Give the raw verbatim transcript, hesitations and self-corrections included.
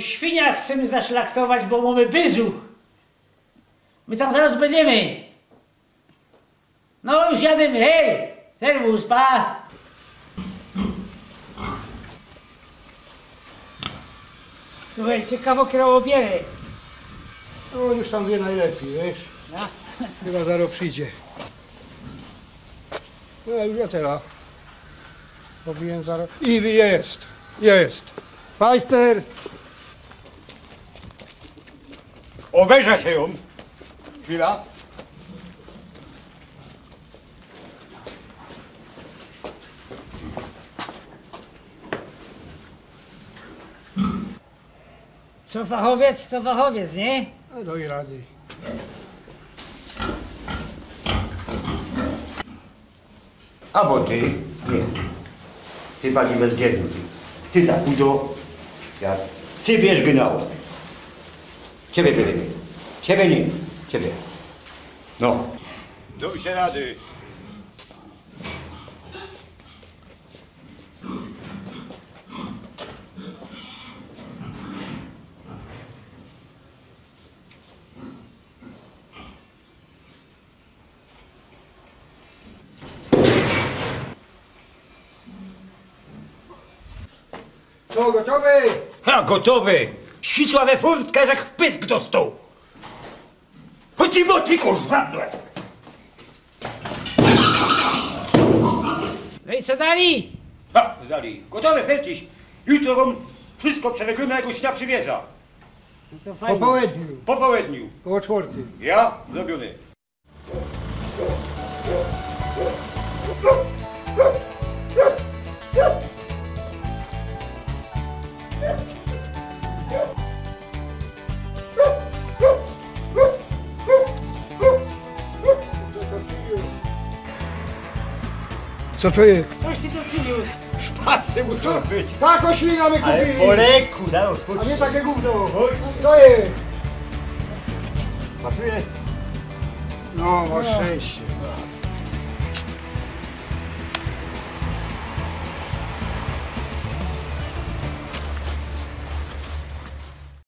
Świnia chcymy zaszlachtować, bo mōmy byzu. My tam zarŏz bydymy. No już jadymy, hej! Serwus, pa! Słuchej, ciekawo, kto ôbiere. No, już tam wie najlepiej, wiesz? No. Chyba zarŏz przyjdzie. No, już ja teraz. Powinien zarŏz. I jest, jest. Majster! Ôbejrzã sie jōm. Chwila. Co fachowiec, to fachowiec, nie? No, doj rady. Abo ty? Niy. Ty bardzij bez gierdu, ty. Ty za chudo. Ja. Ty bierz gynał. Ciebie bierze. Ciebie niy. Ciebie. No. Dōm sie rady. Co, gotowy? Ha, gotowy! Świtła we furtkã, jak w pysk dostoł! Chodź, ty, bo ty, kurwa! No i co dalij? Ha, zdali. Gotowy, fertig. Jutro wōm wszystko przereglujōm, jak goś na przywiedza. No to Po fajnie. połedniu, Po połedniu. koło czwortyj. Ja? Zrobiony. Co to jest? Coś ty tu przyniósł. Pasy muszą być. Taką świnię my Ale kupili! po leku, zaraz po... A nie takie gówno! Co jest? Pasuje? No, masz szczęście.